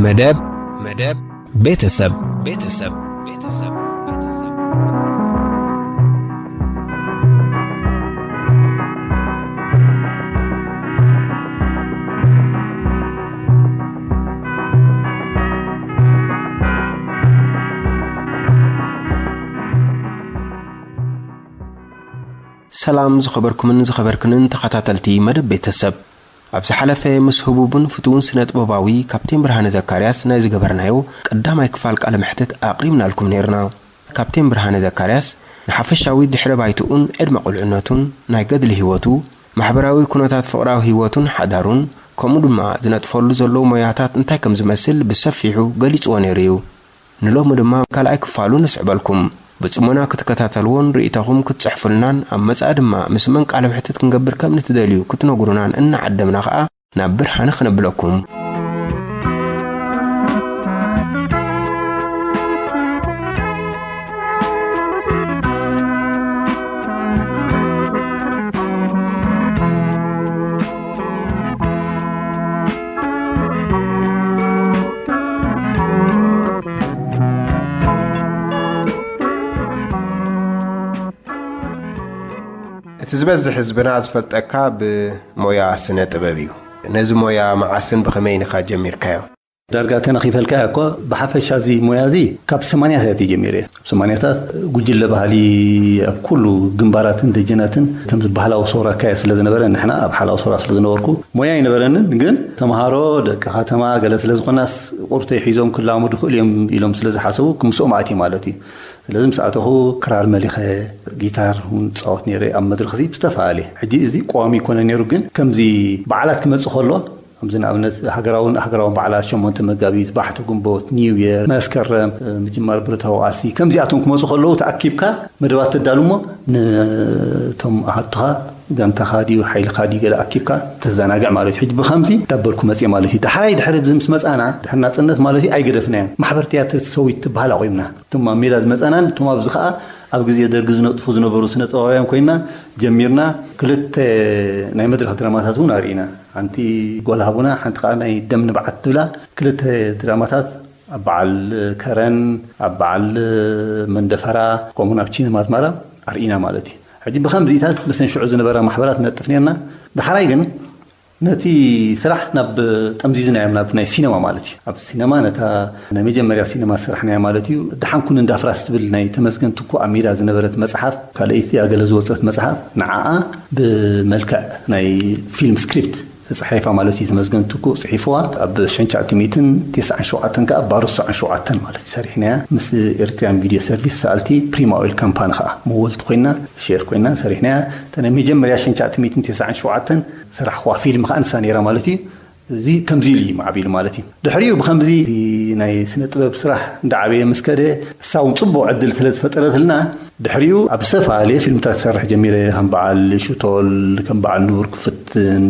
መደብ መደብ ቤተሰብ ቤተሰብ ቤተሰብ ቤተሰብ ሰላም ዝኸበርኩምን ዝኸበርክንን ተኸታተልቲ መደብ ቤተሰብ። ኣብ ዝሓለፈ ምስ ህቡብን ፍቱውን ስነ ጥበባዊ ካፕቴን ብርሃነ ዘካርያስ ናይ ዝገበርናዮ ቀዳማይ ክፋል ቃለ መሕትት ኣቕሪብናልኩም ነይርና። ካፕቴን ብርሃነ ዘካርያስ ንሓፈሻዊ ድሕረ ባይትኡን ዕድመ ቁልዕነቱን፣ ናይ ገድሊ ህይወቱ፣ ማሕበራዊ ኩነታት ፍቕራዊ ህይወቱን ሓዳሩን፣ ከምኡ ድማ ዝነጥፈሉ ዘሎ ሞያታት እንታይ ከም ዝመስል ብሰፊሑ ገሊጽዎ ነይሩ እዩ። ንሎሚ ድማ ካልኣይ ክፋሉ ነስዕበልኩም። ብጽሞና ክትከታተልዎን ርእይቶኹም ክትጽሕፉልናን ኣብ መጻኢ ድማ ምስ መን ቃለ መሕትት ክንገብር ከም ንትደልዩ ክትነግሩናን እናዓደምና ኸኣ ናብ ብርሃነ ክነብለኩም። እቲ ዝበዝሕ ህዝብና ዝፈልጠካ ብሞያ ስነ ጥበብ እዩ። ነዚ ሞያ መዓስን ብኸመይን ኢኻ ጀሚርካዮ? ዳርጋ ተነኺፈልካዮ እኮ። ብሓፈሻ እዚ ሞያ እዚ ካብ ሰማንያታት እዩ ጀሚረ። ኣብ ሰማንያታት ጉጅለ ባህሊ ኣብ ኩሉ ግንባራትን ደጀናትን ከምዚ ባህላዊ ሰውራ ይካየድ ስለ ዝነበረ፣ ንሕና ኣብ ሓላዊ ሰውራ ስለ ዝነበርኩ ሞያ ኣይነበረንን። ግን ተምሃሮ ደቂ ከተማ ገለ ስለ ዝኾናስ ቁርተይ ሒዞም ክላመዱ ይኽእሉ እዮም ኢሎም ስለ ዝሓሰቡ ክምስኦም ኣትየ ማለት እዩ። ስለዚ ምስ ኣተኹ ክራር መሊኸ ጊታር እውን እጻወት ነይረ ኣብ መድረኽ እዚ ብዝተፈላለየ። ሕጂ እዚ ቀዋሚ ይኮነ ነይሩ፣ ግን ከምዚ በዓላት ክመጽእ ከሎ፣ ከምዚ ንኣብነት ሃገራውን ሃገራውን በዓላት ሸሞንተ መጋቢት፣ ባሕቲ ግንቦት፣ ኒው የር፣ መስከረም፣ ምጅማር ብረታዊ ቃልሲ፣ ከምዚኣቶም ክመጹ ከለዉ ተኣኪብካ መደባት ተዳሉ እሞ፣ ነቶም ኣሃዱኻ፣ ጋንታኻ ድዩ ሓይልኻ ድዩ ገለ ኣኪብካ ተዘናግዕ ማለት እዩ። ሕጂ ብኸምዚ ዳበልኩ መጽየ ማለት እዩ። ዳሕራይ ድሕሪ እዚ ምስ መጻና፣ ድሕሪ ናጽነት ማለት እዩ፣ ኣይገደፍናዮን። ማሕበር ትያትር ሰዊት ትበሃል ኣቑምና። እቶም ኣብ ሜዳ ዝመጻናን እቶም ኣብዚ ኸኣ ኣብ ግዜ ደርጊ ዝነጥፉ ዝነበሩ ስነ ጥበባውያን ኮይና ጀሚርና። ክልተ ናይ መድረኽ ድራማታት እውን ኣርኢና። ሓንቲ ጓል ሃቡና፣ ሓንቲ ኸኣ ናይ ደም ንብዓት ትብላ። ክልተ ድራማታት ኣብ በዓል ከረን፣ ኣብ በዓል መንደፈራ፣ ከምኡውን ኣብ ቺነማ ኣስመራ ኣርኢና ማለት እዩ። ሕጂ ብኸምዚታት ምስን ሽዑ ዝነበራ ማሕበራት ነጥፍ ነርና። ዳሕራይ ግን ነቲ ስራሕ ናብ ጠምዚዝናዮም ናብ ናይ ሲነማ ማለት እዩ። ኣብ ሲነማ ነታ ናይ መጀመርያ ሲነማ ዝሰራሕናያ ማለት እዩ፣ ደሓን ኩን እንዳ ፍራስ ትብል ናይ ተመስገን ትኩ ኣብ ሜዳ ዝነበረት መጽሓፍ፣ ካልኣይቲ እያ ገለ ዝወጸት መጽሓፍ፣ ንዓኣ ብመልክዕ ናይ ፊልም ስክሪፕት ተጻሒፋ ማለት እዩ። ተመስገን ትኩ ጽሒፍዋ። ኣብ ሸንቻዕ ትሚትን ተስዓን ሸውዓተን ከኣ ባሮ ተስዓን ሸውዓተን ማለት እዩ ሰሪሕናያ። ምስ ኤሪትሪያን ቪድዮ ሰርቪስ ሰኣልቲ ፕሪማ ኦይል ካምፓኒ ከኣ መወልቲ ኮይና፣ ሼር ኮይና ሰሪሕናያ። እታ ናይ መጀመርያ ሸንቻዕ ትሚትን ተስዓን ሸውዓተን ሰራሕዋ ፊልም ከኣ ንሳ ነይራ ማለት እዩ። እዚ ከምዚ ኢሉ እዩ ማዕቢሉ ማለት እዩ። ድሕሪኡ ብኸምዚ ናይ ስነ ጥበብ ስራሕ እንዳዓበየ ምስ ከደ፣ እሳ እውን ጽቡቕ ዕድል ስለ ዝፈጠረትልና፣ ድሕሪኡ ኣብ ዝተፈላለየ ፊልምታት ክሰርሕ ጀሚረ። ከም በዓል ሹቶል፣ ከም በዓል ንቡር ክፍትን፣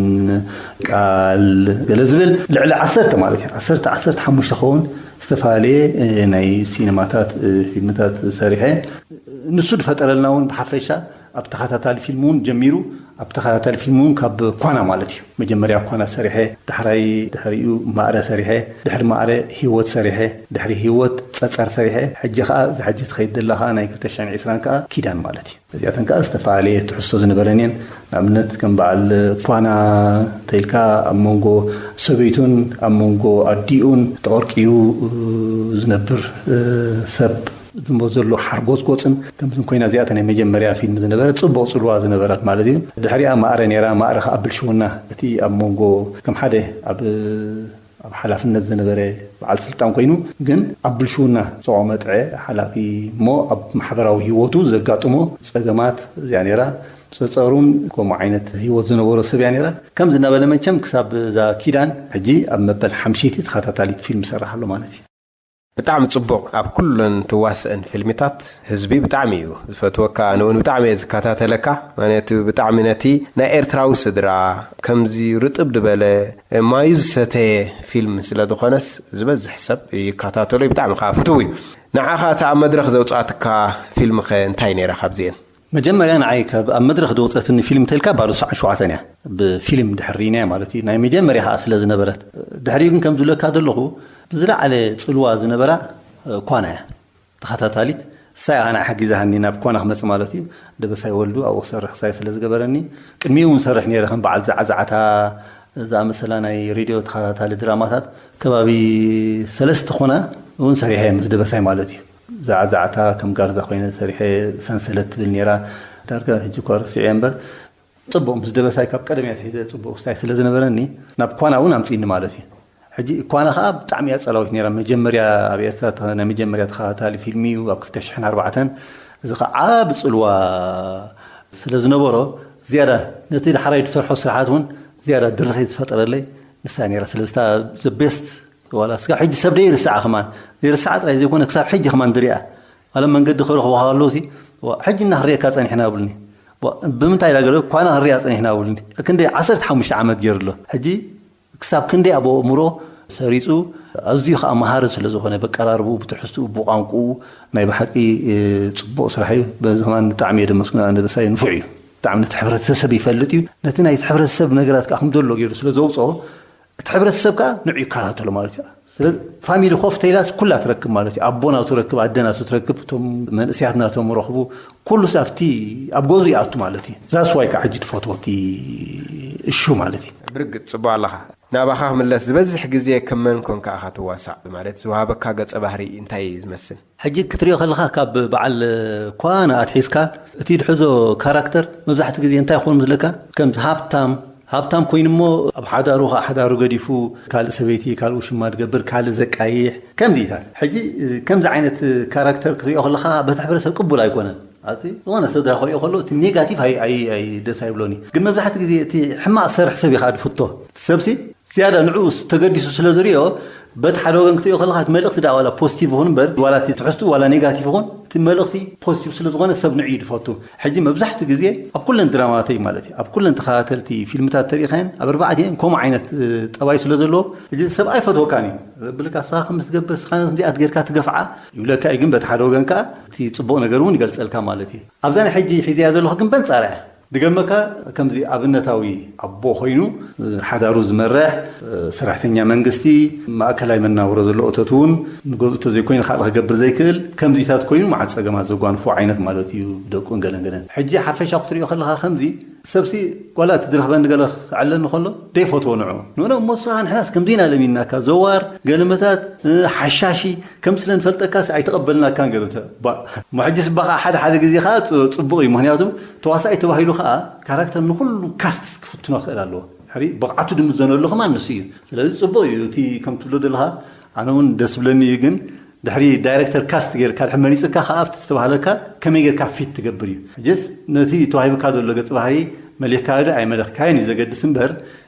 ቃል፣ ገለ ዝብል ልዕሊ ዓሰርተ ማለት እዩ። ዓሰርተ፣ ዓሰርተ ሓሙሽተ ክኸውን ዝተፈላለየ፣ እ፣ ናይ ሲነማታት፣ እ፣ ፊልምታት ሰሪሐ። ንሱ ዝፈጠረልና እውን ብሓፈሻ ኣብ ተኸታታሊ ፊልም እውን ጀሚሩ። ኣብ ተኸታታሊ ፊልም እውን ካብ ኳና ማለት እዩ። መጀመርያ ኳና ሰሪሐ፣ ዳሕራይ ድሕሪኡ ማእረ ሰሪሐ፣ ድሕሪ ማእረ ህይወት ሰሪሐ፣ ድሕሪ ህይወት ጸጸር ሰሪሐ። ሕጂ ኸኣ እዚ ሕጂ ትኸይድ ዘለኻ ናይ ክልተ ሽሕን ዕስራን ከኣ ኪዳን ማለት እዩ። እዚኣተን ከኣ ዝተፈላለየ ትሕዝቶ ዝነበረን እየን። ንኣብነት ከም በዓል ኳና እንተኢልካ ኣብ መንጎ ሰበይቱን ኣብ መንጎ ኣዲኡን ተቐርቅዩ ዝነብር፣ እ፣ ሰብ ዝሞ ዘሎ ሓርጎጽጎጽን ከምዝን ኮይና፣ እዚኣተን ናይ መጀመርያ ፊልም ዝነበረ ጽቡቕ ጽልዋ ዝነበራት ማለት እዩ። ድሕሪኣ ማእረ ነይራ፣ ማእረ ከኣ ብልሽውና፣ እቲ ኣብ መንጎ ከም ሓደ ኣብ ኣብ ሓላፍነት ዝነበረ በዓል ስልጣን ኮይኑ፣ ግን ኣብ ብልሽውና ዝተቖመጠ ሓላፊ እሞ ኣብ ማሕበራዊ ህይወቱ ዘጋጥሞ ጸገማት እዚኣ ነይራ። ጸጸሩን ከምኡ ዓይነት ህይወት ዝነበሮ ሰብ እያ ነይራ። ከምዚ እናበለ መቸም ክሳብ እዛ ኪዳን ሕጂ ኣብ መበል ሓምሸይቲ ተኸታታሊት ፊልም ይሰርሕ ኣሎ ማለት እዩ። ብጣዕሚ ጽቡቕ። ኣብ ኩለን ትዋስእን ፊልሚታት ህዝቢ ብጣዕሚ እዩ ዝፈትወካ፣ ኣነ እውን ብጣዕሚ እየ ዝከታተለካ። ምኽንያቱ ብጣዕሚ ነቲ ናይ ኤርትራዊ ስድራ ከምዚ ርጥብ ዝበለ ማዩ ዝሰተየ ፊልም ስለ ዝኾነስ ዝበዝሕ ሰብ ይከታተሎ እዩ፣ ብጣዕሚ ከኣ ፍቱው እዩ። ንዓኻ እታ ኣብ መድረኽ ዘውጻእትካ ፊልምኸ እንታይ ነይራ ካብዚኤን? መጀመርያ ንዓይ ካብ ኣብ መድረኽ ዝወጸትኒ ፊልም ተልካ ባዶ ሰዓት ሸውዓተን እያ። ብፊልም ድሕር ርኢናያ ማለት እዩ። ናይ መጀመርያ ከኣ ስለ ዝነበረት። ድሕሪኡ ግን ከም ዝብለካ ዘለኹ፣ ብዝለዓለ ጽልዋ ዝነበራ እ፣ ኳና እያ። ተኸታታሊት እሳ እያ ንዓ ሓጊዛሃኒ ናብ ኳና ክመጽእ ማለት እዩ። ደበሳይ ወልዱ ኣብኡ ክሰርሕ ክሳይ ስለ ዝገበረኒ፣ ቅድሚኡ እውን ሰርሕ ነይረ ከም በዓል ዛዕዛዕታ ዝኣመሰላ ናይ ሬድዮ ተኸታታሊ ድራማታት ከባቢ ሰለስተ ኾና እውን ሰሪሐ ምስ ደበሳይ ማለት እዩ። ዛዕዛዕታ ከም ጋርዛ ኮይነ ሰሪሐ፣ ሰንሰለት ትብል ነይራ። ዳርጋ ሕጂ እኳ ረሲዐ እምበር ጽቡቕ ምስ ደበሳይ ካብ ቀደም እያ ትሒዘ ጽቡቕ ክስታይ ስለ ዝነበረኒ ናብ ኳና እውን ኣምጺእኒ ማለት እዩ። ሕጂ ኳና ኸዓ ብጣዕሚ እያ ጸላዊት ነይራ። መጀመርያ ኣብ ኤርትራ ተ-፣ ናይ መጀመርያ ተኸታታሊ ፊልም እዩ ኣብ ክልተ ሽሕን ኣርባዕተን። እዚ ኸዓ ብጽልዋ ስለ ዝነበሮ ዝያዳ ነቲ ዳሕራይ ዝሰርሖ ስራሓት እውን ዝያዳ ድርኺት ዝፈጠረለይ ንሳ ነይራ። ስለዚ እታ the best ዋላ እስካብ ሕጂ ሰብ ደይርስዓ ከማን፣ ዘይርስዓ ጥራይ ዘይኮነ ክሳብ ሕጂ ከማን ድሪኣ። ዋላ መንገዲ ክረኽቦ ከሎ ሲ፣ "ዋ፣ ሕጂ እና ክንሪኤካ ጸኒሕና" ብሉኒ። "ዋ፣ ብምንታይ ኢላ ገለ ኳና ክንሪኣ ጸኒሕና" ብሉኒ። ክንደይ ዓሰርተ ሓሙሽተ ዓመት ገይሩ ኣሎ። ሕጂ ክሳብ ክንደይ ኣብ ኣእምሮ ሰሪጹ፣ ኣዝዩ ኸኣ መሃሪ ስለ ዝኾነ፣ በቀራርብኡ፣ ብትሕዝትኡ፣ ብቋንቋኡ ናይ ብሓቂ፣ እ፣ ጽቡቕ ስራሕ እዩ። በዚ ከማን ብጣዕሚ እየ ደመስግኖ። ኣነ በሳይ ንፉዕ እዩ። ብጣዕሚ ነቲ ሕብረተሰብ ይፈልጥ እዩ። ነቲ ናይቲ ሕብረተሰብ ነገራት ከኣ ከም ዘሎ ገይሩ ስለ ዘውጽኦ፣ እቲ ሕብረተሰብ ከኣ ንዑ ይከታተሎ ማለት እዩ። ስለዚ ፋሚሊ ኮፍ ተይላስ ኩላ ትረክብ ማለት እዩ። ኣቦ ናቱ ረክብ፣ ኣደ ናቱ ትረክብ፣ እቶም መንእሰያት ናቶም ረኽቡ፣ ኩሉስ ኣብቲ ኣብ ገዙ ይኣቱ ማለት እዩ። ዛስ ዋይ ከኣ ሕጂ ትፈትዎ እቲ እሹ ማለት እዩ። ብርግጽ ጽቡቕ ኣለኻ። ናባኻ ክምለስ፣ ዝበዝሕ ግዜ ከም መን ኮንካ ኢኻ ትዋሳእ? ማለት ዝወሃበካ ገጸ ባህሪ እንታይ እዩ ዝመስል? ሕጂ ክትሪኦ ከለኻ ካብ በዓል ኳና ኣትሒዝካ እቲ ድሕዞ ካራክተር መብዛሕትኡ ግዜ እንታይ ክኾን ምስለካ? ከምዚ ሃብታም፣ ሃብታም ኮይኑ እሞ ኣብ ሓዳሩ ኸዓ ሓዳሩ ገዲፉ ካልእ ሰበይቲ፣ ካልእ ውሽማ ዝገብር፣ ካልእ ዘቃይሕ፣ ከምዚታት። ሕጂ ከምዚ ዓይነት ካራክተር ክትሪኦ ከለኻ በቲ ሕብረተሰብ ቅቡል ኣይኮነን። ኣዚ ዝኾነ ስድራ ክሪኦ ከሎ እቲ ኔጋቲቭ ኣይ-፣ ኣይ-፣ ኣይ-፣ ደስ ኣይብሎን እዩ። ግን መብዛሕትኡ ግዜ እቲ ሕማቕ ዝሰርሕ ሰብ ኢኻ ድፍቶ። እቲ ሰብሲ ዝያዳ ንዕኡ ተገዲሱ ስለ ዝሪኦ፣ በቲ ሓደ ወገን ክትሪኦ ከለኻ እቲ መልእኽቲ ደኣ ዋላ ፖዚቲቭ ይኹን እምበር፣ ዋላ እቲ ትሕዝትኡ ዋላ ኔጋቲቭ ይኹን፣ እቲ መልእኽቲ ፖዚቲቭ ስለ ዝኾነ ሰብ ንዕኡ እዩ ድፈቱ። ሕጂ መብዛሕትኡ ግዜ ኣብ ኩለን ድራማተይ ማለት እዩ፣ ኣብ ኩለን ተኸታተልቲ ፊልምታት ተሪእኻየን፣ ኣብ ኣርባዕቲኤን ከምኡ ዓይነት፣ እ፣ ጠባይ ስለ ዘለዎ፣ ሕጂ ሰብ ኣይፈትወካን እዩ። ዘብልካ ንስኻ ከም ትገብር፣ ንስኻ ከምዚኣት ጌርካ ትገፍዓ ይብለካ እዩ። ግን በቲ ሓደ ወገን ከኣ እቲ ጽቡቕ ነገር እውን ይገልጸልካ ማለት እዩ። ኣብዛ ናይ ሕጂ ሒዘያ ዘለኹ ግን በንጻራ እያ። ድገርመካ፣ ከምዚ ኣብነታዊ ኣቦ ኮይኑ፣ ሓዳሩ ዝመርሕ፣ ሰራሕተኛ መንግስቲ፣ ማእከላይ መናብሮ ዘለዎ እቶት እውን ንገዝኡ ተዘይኮይኑ ካልእ ክገብር ዘይክእል፣ ከምዚታት ኮይኑ መዓት ጸገማት ዘጓንፎ ዓይነት ማለት እዩ፣ ደቁን ገለን ገለን። ሕጂ ሓፈሻ ክትሪኦ ከለኻ ከምዚ ሰብሲ ዋላ እቲ ዝረኽበኒ ገለ ክዕለኒ ከሎ ደይፈትዎ ንዑ። ንዑ እሞ ንስኻ ንሕናስ ከምዚ ኢና ለሚንናካ፣ ዘዋር፣ ገለመታት፣ ሓሻሺ፣ ከም ስለ ንፈልጠካስ ኣይተቐበልናካን ገይሩ ተ-፣ ባ-፣ እሞ ሕጂ ስባ ኸዓ ሓደ ሓደ ግዜ ኸዓ ጽ-፣ ጽቡቕ እዩ። ምኽንያቱ ተዋሳኣይ ተባሂሉ ኸዓ ካራክተር ንኹሉ ካስት ክፍትኖ ክኽእል ኣለዎ። ድሕሪ ብቕዓቱ ድምዘነሉ ኸማን ንሱ እዩ። ስለዚ ጽቡቕ እዩ እቲ ከም ትብሎ ዘለኻ፣ ኣነ እውን ደስ ብለኒ እዩ። ግን ድሕሪ ዳይሬክተር ካስት ጌርካ ድሕሪ መሪጽካ ኸዓ ኣብቲ ዝተባህለካ ከመይ ጌርካ ፊት ትገብር እዩ። ሕጅስ ነቲ ተዋሂብካ ዘሎ ገጽ ባህሪ መሊኽካዮ ዶ ኣይመለኽካዮን እዩ ዘገድስ እምበር፣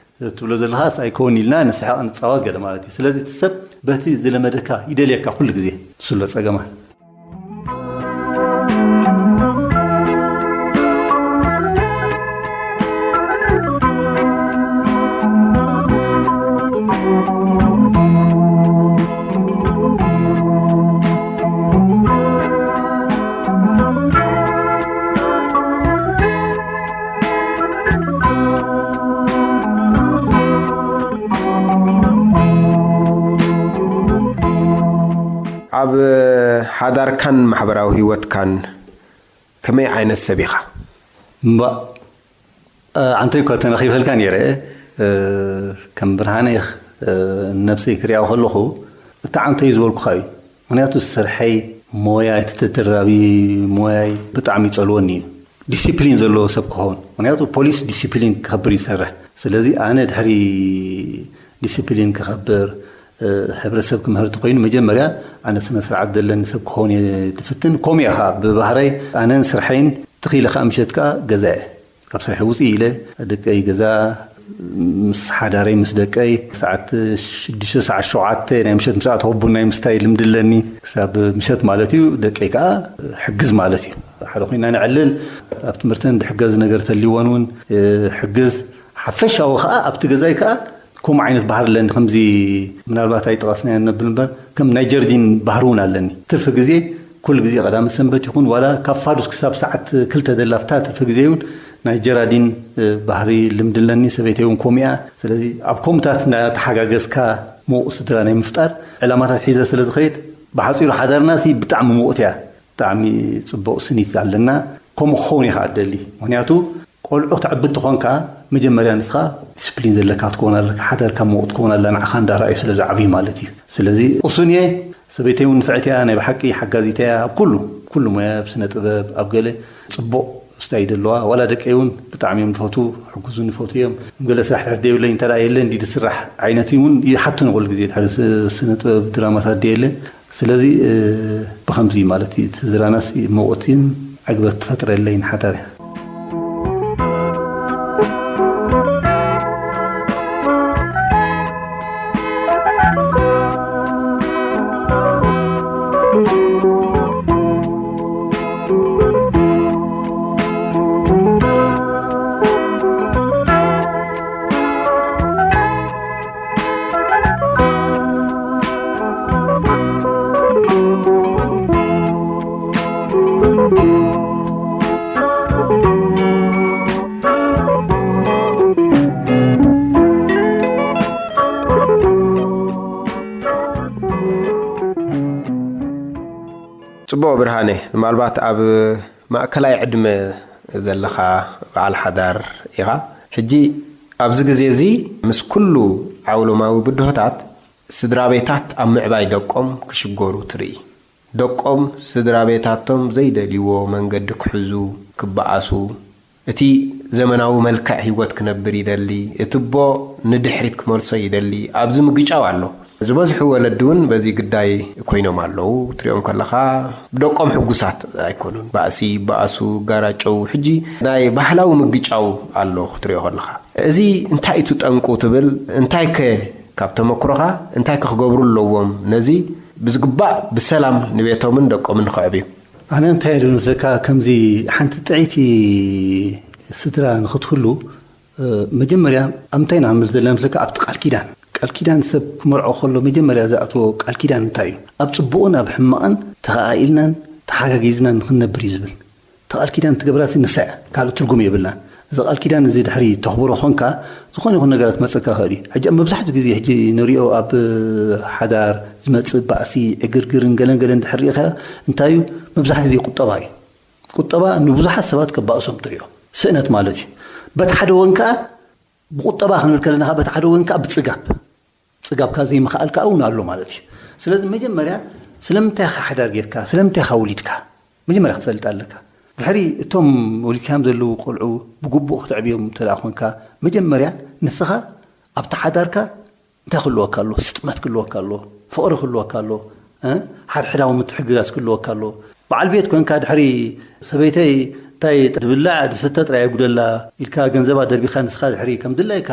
ትብሎ ዘለኻስ ኣይከውን ኢልና ንስሕቕ ንጻወት ገለ ማለት እዩ። ስለዚ እቲ ሰብ በቲ ዝለመደካ ይደልየካ ኩሉ ግዜ። ንሱ ኣሎ ጸገማት። ኣብ ሓዳርካን ማሕበራዊ ህይወትካን ከመይ ዓይነት ሰብ ኢኻ? እምባእ፣ እ፣ ዓንተይ እኳ ተነኺፈልካ ነይረ፣ እ፣ ከም ብርሃነ ኢኽ፣ እ፣ ነብሰይ ክሪኣ ከለኹ እቲ ዓንተይ ዝበልኩኻ እዩ። ምኽንያቱ ስርሐይ፣ ሞያይ፣ እቲ ተደራቢ ሞያይ ብጣዕሚ ይጸልወኒ እዩ። ዲሲፕሊን ዘለዎ ሰብ ክኸውን። ምኽንያቱ ፖሊስ ዲሲፕሊን ክኸብር እዩ ዝሰርሕ። ስለዚ ኣነ ድሕሪ ዲሲፕሊን ክኸብር፣ እ፣ ሕብረተሰብ ክምህር እንተኾይኑ መጀመርያ ኣነ ስነ ስርዓት ዘለኒ ሰብ ክኸውን እየ ዝፍትን። ከምኡ እየ ኸዓ ብባህረይ ኣነን ስርሐይን ትኽ ኢለ ኸዓ ምሸት ከኣ ገዛ እየ። ካብ ስርሐይ ውፅእ ኢለ ደቀይ ገዛ ምስ ሓዳረይ ምስ ደቀይ ሰዓት ሽዱሽተ ሰዓት ሸውዓተ ናይ ምሸት ምስ ኣተኹ ቡናይ ምስታይ ልምዲ ኣለኒ። ክሳብ ምሸት ማለት እዩ። ደቀይ ከኣ ሕግዝ ማለት እዩ። ሓደ ኮይና ነዕልል፣ ኣብ ትምህርተን ድሕገዝ ነገር ተልይወን እውን፣ እ፣ ሕግዝ። ሓፈሻዊ ከኣ ኣብቲ ገዛይ ከኣ ከምኡ ዓይነት ባህሪ ኣለኒ። ከምዚ ምናልባት ኣይጠቐስናዮን ነብል እምበር ከም ናይ ጀርዲን ባህሪ እውን ኣለኒ። ትርፊ ግዜ ኩሉ ግዜ ቀዳመ ሰንበት ይኹን ዋላ ካብ ፋዱስ ክሳብ ሰዓት ክልተ ዘላ ፍታ ትርፊ ግዜ እውን ናይ ጀራዲን፣ እ፣ ባህሪ ልምዲ ኣለኒ። ሰበይተይ እውን ከምኡ እያ። ስለዚ ኣብ ከምኡታት እናተሓጋገዝካ ምዉቕ ስድራ ናይ ምፍጣር ዕላማታት ሒዘ ስለ ዝኸይድ፣ ብሓጺሩ ሓዳርና ሲ ብጣዕሚ ምዉቕት እያ። ብጣዕሚ ጽቡቕ ስኒት ኣለና። ከምኡ ክኸውን እየ ከዓ እደሊ። ምኽንያቱ ቆልዑ ክትዕቢ እንተኾንካ፣ መጀመርያ ንስኻ ዲስፕሊን ዘለካ ክትከውን ኣለካ፣ ሓዳርካ ምዉቕ ክትከውን ኣላ፣ ንዓኻ እንዳረኣዩ ስለ ዝዓብዩ ማለት እዩ። ስለዚ ቅሱን እየ። ሰበይተይ እውን ንፍዕቲ እያ፣ ናይ ብሓቂ ሓጋዚት እያ። ኣብ ኩሉ፣ ኩሉ ሞያ፣ ኣብ ስነ ጥበብ፣ ኣብ ገለ ጽቡቕ ስታይ ደለዋ። ዋላ ደቀይ እውን ብጣዕሚ እዮም ዝፈትዉ፣ ሕጉዙን ይፈትዉ እዮም። ገለ ስራሕ ድሕር ደይብለይ እንተ ደኣ የለ እንዲ ዝስራሕ ዓይነት እውን ይሓቱን ኩሉ ግዜ ድሕሪ ስ-፣ ስነ ጥበብ ድራማታት ደየለ። ስለዚ፣ እ፣ ብኸምዚ ማለት እዩ፣ እቲ ዝራናስ ምውቕትን ዕግበት ትፈጥረለይን ሓዳር እያ። ጽቡቕ ብርሃነ፣ ምናልባት ኣብ ማእከላይ ዕድመ ዘለኻ በዓል ሓዳር ኢኻ። ሕጂ ኣብዚ ግዜ እዚ ምስ ኩሉ ዓውሎማዊ ብድሆታት ስድራ ቤታት ኣብ ምዕባይ ደቆም ክሽገሩ ትርኢ። ደቆም ስድራ ቤታቶም ዘይደልይዎ መንገዲ ክሕዙ፣ ክበኣሱ፣ እቲ ዘመናዊ መልክዕ ህይወት ክነብር ይደሊ፣ እቲ ኣቦ ንድሕሪት ክመልሶ ይደሊ። ኣብዚ ምግጫው ኣሎ። ዝበዝሑ ወለዲ እውን በዚ ግዳይ ኮይኖም ኣለዉ። ክትሪኦም ከለኻ ብደቆም ሕጉሳት ኣይኮኑን። ባእሲ ይበኣሱ፣ ይጋራጨው። ሕጂ ናይ ባህላዊ ምግጫው ኣሎ ክትሪኦ ከለኻ። እዚ እንታይ እዩ እቲ ጠንቁ ትብል? እንታይከ ካብ ተመክሮኻ፣ እንታይከ ክገብሩ ኣለዎም ነዚ ብዝግባእ ብሰላም ንቤቶምን ደቆምን ንኸዕብዩ? ኣነ እንታይ ኢሉ ምስለካ፣ ከምዚ ሓንቲ ጥዕይቲ ስድራ ንኽትህሉ፣ እ፣ መጀመርያ ኣብ እንታይ ኢና ክንብል ዘለና ምስለካ፣ ኣብቲ ቃል ኪዳን። ቃል ኪዳን ሰብ ክመርዖ ከሎ መጀመርያ ዝኣትዎ ቃል ኪዳን እንታይ እዩ? ኣብ ጽቡቕን ኣብ ሕማቕን ተኸኣኢልናን ተሓጋጊዝናን ንኽንነብር እዩ ዝብል። እቲ ቃል ኪዳን ትገብራሲ ንሳ እያ፣ ካልእ ትርጉም የብላን። እዚ ቃል ኪዳን እዚ ድሕሪ ተኽብሮ ኾንካ፣ ዝኾነ ይኹን ነገራት መጸካ ይኽእል እዩ። ሕጂ ኣብ መብዛሕትኡ ግዜ ሕጂ ንሪኦ ኣብ ሓዳር ዝመጽእ ባእሲ፣ ዕግርግርን ገለን ገለን ድሕሪ ርኢኻዮ፣ እንታይ እዩ? መብዛሕትኡ ግዜ ቁጠባ እዩ። ቁጠባ ንብዙሓት ሰባት ከባእሶም ትሪኦ። ስእነት ማለት እዩ። በቲ ሓደ ወገን ከኣ ብቁጠባ ክንብል ከለና ከኣ በቲ ሓደ ወገን ከኣ ብጽጋብ። ጽጋብካ ዘይምኽኣል ከኣ እውን ኣሎ ማለት እዩ። ስለዚ መጀመርያ ስለምንታይ ኢኻ ሓዳር ጌርካ? ስለምንታይ ኢኻ ወሊድካ? መጀመርያ ክትፈልጥ ኣለካ። ድሕሪ እቶም ወሊድካዮም ዘለዉ ቆልዑ ብግቡእ ክትዕብዮም እንተ ደኣ ኾንካ፣ መጀመርያ ንስኻ ኣብቲ ሓዳርካ እንታይ ክህልወካ ኣለዎ? ስጥመት ክህልወካ ኣለዎ፣ ፍቕሪ ክህልወካ ኣለዎ፣ እ? ሓድሕዳዊ ምትሕግጋዝ ክህልወካ ኣለዎ። በዓል ቤት ኮንካ ድሕሪ ሰበይተይ እንታይ ትብላዕ ትስተ ጥራይ ኣይጉደላ ኢልካ ገንዘባ ደርቢኻ ንስኻ ድሕሪ ከም ድላይካ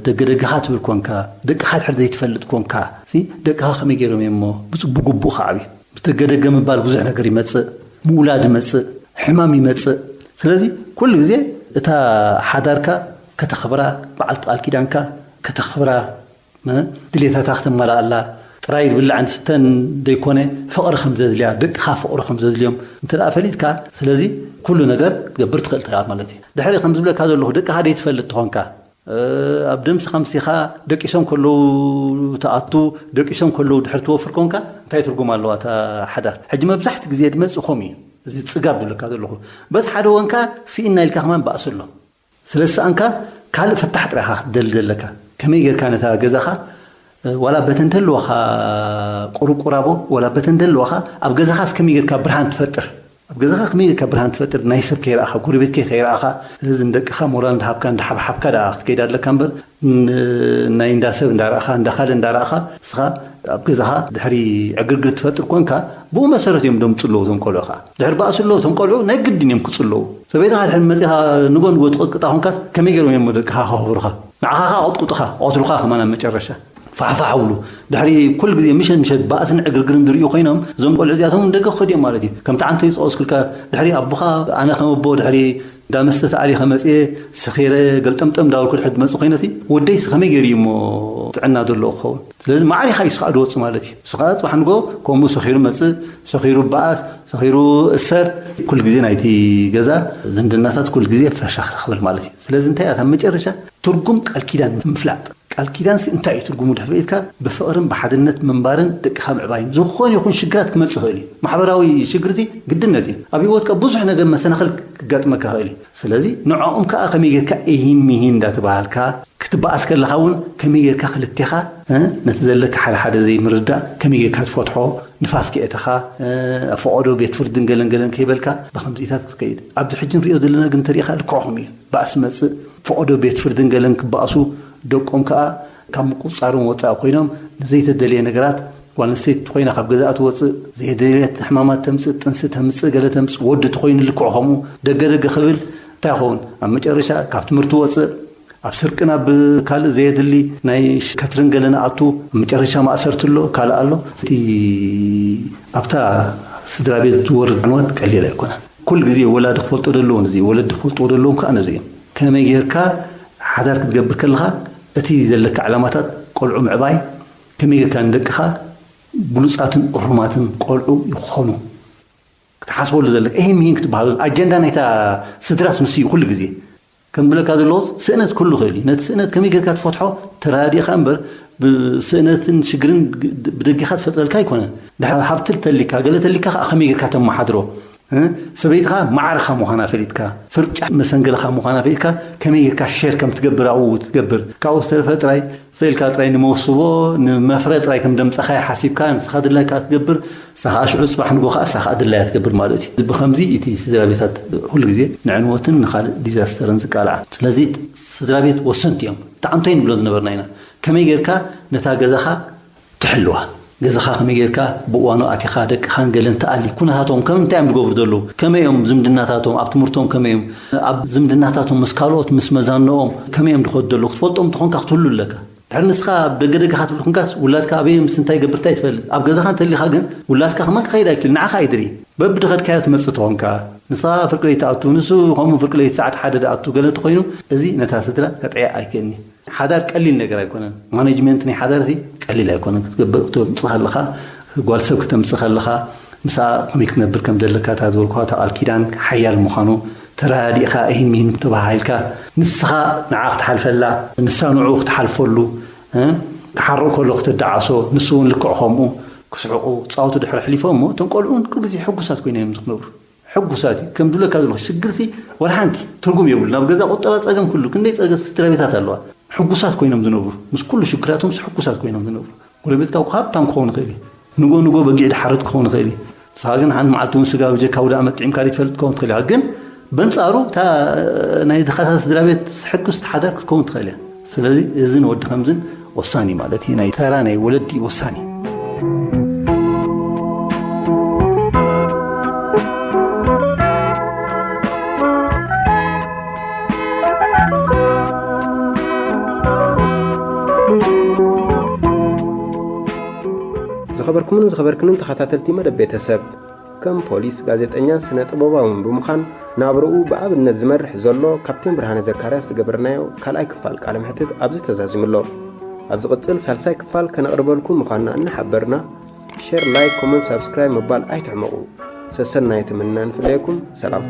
ደገ ደገኻ ትብል ኮንካ፣ ደቅኻ ድሕሪ ዘይትፈልጥ ኮንካ፣ ሲ ደቅኻ ከመይ ገይሮም እዮም እሞ ብጽ-፣ ብግቡእ ክዓብዩ? ምስ ደገ ደገ ምባል ብዙሕ ነገር ይመጽእ፣ ምውላድ ይመጽእ፣ ሕማም ይመጽእ። ስለዚ ኩሉ ግዜ እታ ሓዳርካ ከተኽብራ፣ በዓልቲ ቃል ኪዳንካ ከተኽብራ፣ እ፣ ድሌታታ ክተማልኣላ ጥራይ ዝብላዕን ዝስተን ደይኮነ፣ ፍቕሪ ከም ዘድልያ፣ ደቅኻ ፍቕሪ ከም ዘድልዮም እንተ ደኣ ፈሊጥካ፣ ስለዚ ኩሉ ነገር ክትገብር ትኽእል ኢኻ ማለት እዩ። ድሕሪ ከም ዝብለካ ዘለኹ፣ ደቅኻ ደይትፈልጥ ተኾንካ፣ እ፣ ኣብ ደምሲ ከምሲኻ ደቂሶም ከለዉ ትኣቱ፣ ደቂሶም ከለዉ ድሕሪ ትወፍር ኮንካ፣ እንታይ ትርጉም ኣለዋ እታ ሓዳር? ሕጂ መብዛሕትኡ ግዜ ዝመጽእ ከምኡ እዩ። እዚ ጽጋብ ዝብለካ ዘለኹ። በቲ ሓደ ወንካ ስኢና ኢልካ ከማን ባእሲ ኣሎ። ስለ ዝሰኣንካ ካልእ ፍታሕ ጥራይ ኢኻ ክትደሊ ዘለካ። ከመይ ጌርካ ነታ ገዛኻ፣ እ፣ ዋላ በተን ደለዋኻ ቁርቁራቦ፣ ዋላ በተን ደለዋኻ ኣብ ገዛኻስ ከመይ ጌርካ ብርሃን ትፈጥር? ኣብ ገዛኻ ከመይ ጌርካ ብርሃን ትፈጥር? ናይ ሰብ ከይረኣኻ፣ ጎረቤት ከይ-፣ ከይረኣኻ። ስለዚ ንደቅኻ ሞራል እንዳሃብካ፣ እንዳሓብሓብካ ደኣ ክትከይድ ኣለካ እምበር፣ ን-፣ ናይ እንዳ ሰብ እንዳረኣኻ፣ እንዳ ካልእ እንዳረኣኻ፣ ንስኻ ኣብ ገዛኻ ድሕሪ ዕግርግር ትፈጥር ኮንካ፣ ብኡ መሰረት እዮም ደምጹ ኣለዉ እቶም ቆልዑ ኸዓ። ድሕሪ ባእሲ ኣለዉ እቶም ቆልዑ ናይ ግድን እዮም ክጽለዉ። ሰበይትኻ ድሕሪ መጺኻ ንጎ ንጎ ትቕጥቅጣ ኾንካስ ከመይ ገይሮም እዮም ደቅኻ ከኽብሩኻ? ንዓኻ ኸዓ ቕጥቁጥኻ፣ ቐትሉኻ ከማን ኣብ መጨረሻ። ፋሕፋሕ ብሉ። ድሕሪ ኩሉ ግዜ ምሸት ምሸት ባእስን ዕግርግርን ዝርእዩ ኮይኖም፣ እዞም ቆልዑ እዚኣቶም እውን ደገ ክኸዱ እዮም ማለት እዩ። ከምቲ ዓንተይ ዝጠቐስኩልካ፣ ድሕሪ ኣቦኻ፣ ኣነ ከም ኣቦ ድሕሪ እንዳ መስተ ተኣሊኸ መጽየ፣ ሰኺረ፣ ገልጠምጠም እንዳበልኩ ድሕሪ ዝመጽእ ኮይነሲ፣ ወደይሲ ከመይ ገይሩ እዩ እሞ ጥዕና ዘለዎ ክኸውን? ስለዚ ማዕሪኻ እዩ ስኻ ድወጽእ ማለት እዩ። ስኻ ጽባሕ ንጎ ከምኡ ሰኺሩ መጽእ፣ ሰኺሩ በኣስ፣ ሰኺሩ እሰር፣ ኩሉ ግዜ ናይቲ ገዛ ዝምድናታት ኩሉ ግዜ ፈሸኽ ክብል ማለት እዩ። ስለዚ እንታይ እያ እታ መጨረሻ ትርጉም ቃል ኪዳን ምፍላጥ? ቃል ኪዳንሲ እንታይ እዩ ትርጉሙ ድሕሪ ኢልካ፣ ብፍቕርን ብሓድነት ምንባርን ደቅኻ ምዕባይን። ዝኾነ ይኹን ሽግራት ክመጽእ ይኽእል እዩ። ማሕበራዊ ሽግር እዚ ግድነት እዩ። ኣብ ህይወትካ ብዙሕ ነገር መሰናኽል ክጋጥመካ ይኽእል እዩ። ስለዚ ንዕኦም ከኣ ከመይ ጌርካ እሂን ምሂን እንዳተባሃልካ ክትበኣስ ከለኻ እውን ከመይ ጌርካ ክልቴኻ፣ እ፣ ነቲ ዘለካ ሓደ ሓደ ዘይምርዳእ ከመይ ጌርካ ትፈትሖ፣ ንፋስ ከየእተኻ፣ እ፣ ፈቐዶ ቤት ፍርድን ገለን ገለን ከይበልካ ብኸምዚታት ክትከይድ። ኣብዚ ሕጂ ንሪኦ ዘለና ግን እንተሪኢኻ ልክዕኹም እዩ። ባእሲ መጽእ፣ ፈቐዶ ቤት ፍርድን ገለን ክበኣሱ፣ ደቆም ከኣ ካብ ምቁጽጻሮም ወጻኢ ኮይኖም ንዘይተደልየ ነገራት፣ ጓል ኣንስተይቲ እንተኾይና ካብ ገዛኣ ትወጽእ፣ ዘይተደልየት ሕማማት ተምጽእ፣ ጥንሲ ተምጽእ፣ ገለ ተምጽእ፣ ወዲ እንተኾይኑ ልክዕ ከምኡ ደገ ደገ ክብል እንታይ ይኸውን? ኣብ መጨረሻ ካብ ትምህርቲ ወጽእ፣ ኣብ ስርቅን ኣብ ካልእ ዘየድሊ ናይ ሽ-፣ ከትርን ገለን ኣቱ፣ ኣብ መጨረሻ ማእሰርቲ ኣሎ፣ ካልእ ኣሎ። እቲ ኣብታ ስድራ ቤት ዝወርድ ዕንወት ቀሊል ኣይኮነን። ኩሉ ግዜ ወላዲ ክፈልጦ ዘለዎን እዚ ወለዲ ክፈልጥዎ ዘለዎም ከኣ ነዚ እዮም። ከመይ ጌርካ ሓዳር ክትገብር ከለኻ እቲ ዘለካ ዕላማታት ቆልዑ ምዕባይ፣ ከመይ ጌርካ ንደቅኻ ብሉጻትን እሩማትን ቆልዑ ይኾኑ ክትሓስበሉ ዘለካ። ይሄ ምሂን ክትበሃሉ ኣጀንዳ ናይታ ስድራስ ንሱ እዩ ኩሉ ግዜ። ከም ዝብለካ ዘለኹ ስእነት ኩሉ ይኽእል እዩ። ነቲ ስእነት ከመይ ጌርካ ትፈትሖ ተረዳዲእካ እምበር ብስእነትን ሽግርን ግ-፣ ብደጊኻ ትፈጥረልካ ኣይኮነን። ድሓር ሃብቲ ተሊካ፣ ገለ ተሊካ ከኣ ከመይ ጌርካ ተመሓድሮ? እ? ሰበይትኻ ማዕርኻ ምዃና ፈሊጥካ፣ ፍርጫ መሰንገልኻ ምዃና ፈሊጥካ፣ ከመይ ጌርካ ሼር ከም ትገብር ኣብኡ ትገብር። ካብኡ ዝተረፈ ጥራይ ስኢልካ ጥራይ ንመውስቦ፣ ንመፍረ ጥራይ ከም ደምጻኻዮ ሓሲብካ፣ ንስኻ ድላይካ ትገብር፣ ንሳ ኸኣ ሽዑ ጽባሕ ንግሆ ኸኣ ንሳ ኸኣ ድላያ ትገብር ማለት እዩ። ብኸምዚ እቲ ስድራ ቤታት ኩሉ ግዜ ንዕንወትን ንኻልእ ዲዛስተርን ዝቃልዓ። ስለዚ ስድራ ቤት ወሰንቲ እዮም። እቲ ኣንቶይ ንብሎ ዝነበርና ኢና። ከመይ ጌርካ ነታ ገዛኻ ትሕልዋ? ገዛኻ ከመይ ጌርካ ብእዋኑ ኣቲኻ ደቅኻን ገለን ትኣሊ? ኩነታቶም ከም እንታይ እዮም ዝገብሩ ዘለዉ? ከመይ እዮም ዝምድናታቶም? ኣብ ትምህርቶም ከመይ እዮም? ኣብ ዝምድናታቶም ምስ ካልኦት፣ ምስ መዛንኦም ከመይ እዮም ዝኸዱ ዘለዉ? ክትፈልጦም እንተኾንካ ክትህሉ ኣለካ። ድሕሪ ንስኻ ኣብ ደገ ደገኻ ትብል ኩንካስ፣ ውላድካ ኣበይ ምስ እንታይ ይገብር እንታይ ትፈልጥ። ኣብ ገዛኻ እንተሊኻ ግን፣ ውላድካ ከማን ክኸይድ ኣይክእል፣ ንዓኻ ኣይድሪ። በብድኸድካዮ ትመጽእ ተኾንካ፣ ንስኻ ፍርቂ ለይቲ ትኣቱ፣ ንሱ ከምኡ ፍርቂ ለይቲ ሰዓት ሓደ ዝኣቱ ገለ እንተኾይኑ፣ እዚ ነታ ስድራ ከጥዕያ ኣይክእልኒ። ሓዳር ቀሊል ነገር ኣይኮነን። ማኔጅመንት ናይ ሓዳር እዚ ቀሊል ኣይኮነን። ክትገብር፣ ክተምጽእ ከለኻ፣ ጓል ሰብ ክተምጽእ ከለኻ፣ ምስኣ ከመይ ክትነብር ከም ዘለካ፣ እታ ዝበልኩኻ፣ እታ ቃል ኪዳን ሓያል ምዃኑ፣ ተረዳዲእካ፣ እሂን ምሂን ተባሃሂልካ፣ ንስኻ ንዓ ክትሓልፈላ፣ ንሳ ንዕኡ ክትሓልፈሉ፣ እ? ክሓርቕ ከሎ ክተደዓሶ፣ ንሱ እውን ልክዕ ከምኡ፣ ክስሕቑ፣ ክጻወቱ ድሕሪ ኣሕሊፎም እሞ፣ እቶም ቆልዑ እውን ኩሉ ግዜ ሕጉሳት ኮይኖም እዮም ዝነብሩ። ሕጉሳት እዩ። ከም ዝብለካ ዘለኹ፣ ሽግርሲ ወላ ሓንቲ ትርጉም የብሉ። ናብ ገዛ ቁጠባ ጸገም ኩሉ፣ ክንደይ ጸገም ስድራ ቤታት ኣለዋ። ሕጉሳት ኮይኖም ዝነብሩ፣ ምስ ኩሉ ሽግራቶምስ ሕጉሳት ኮይኖም ዝነብሩ። ጎረቤትካ እኮ ሃብታም ክኸውን ይኽእል እዩ። ንጎ ንጎ በጊዕ ድሓርድ ክኸውን ይኽእል እዩ። ንስኻ ግን ሓንቲ መዓልቲ እውን ስጋ ብጀካ ውዳእ መጥዒምካ ዘይትፈልጥ ክትከውን ትኽእል ኢኻ። ግን በንጻሩ እታ ናይ ድኻታት ስድራ ቤት ሕጉስቲ ሓዳር ክትከውን ትኽእል እያ። ስለዚ እዝን ወዲ ከምዝን ወሳኒ ማለት እዩ። ናይ ተራ ናይ ወለዲ ወሳኒ። ዝኸበርኩምን ዝኸበርክንን ተኸታተልቲ መደብ ቤተሰብ፣ ከም ፖሊስ፣ ጋዜጠኛ፣ ስነ ጥበባውን ብምዃን ናብርኡ ብኣብነት ዝመርሕ ዘሎ ካፕቴን ብርሃነ ዘካርያስ ዝገበርናዮ ካልኣይ ክፋል ቃለ መሕትት ኣብዚ ተዛዚሙ ኣሎ። ኣብ ዝቕጽል ሳልሳይ ክፋል ከነቕርበልኩም ምዃንና እናሓበርና፣ ሼር፣ ላይክ፣ ኮመንት፣ ሳብስክራይብ ምባል ኣይትሕመቑ። ሰሰናዩ ትምነ ንፍለየኩም። ሰላም።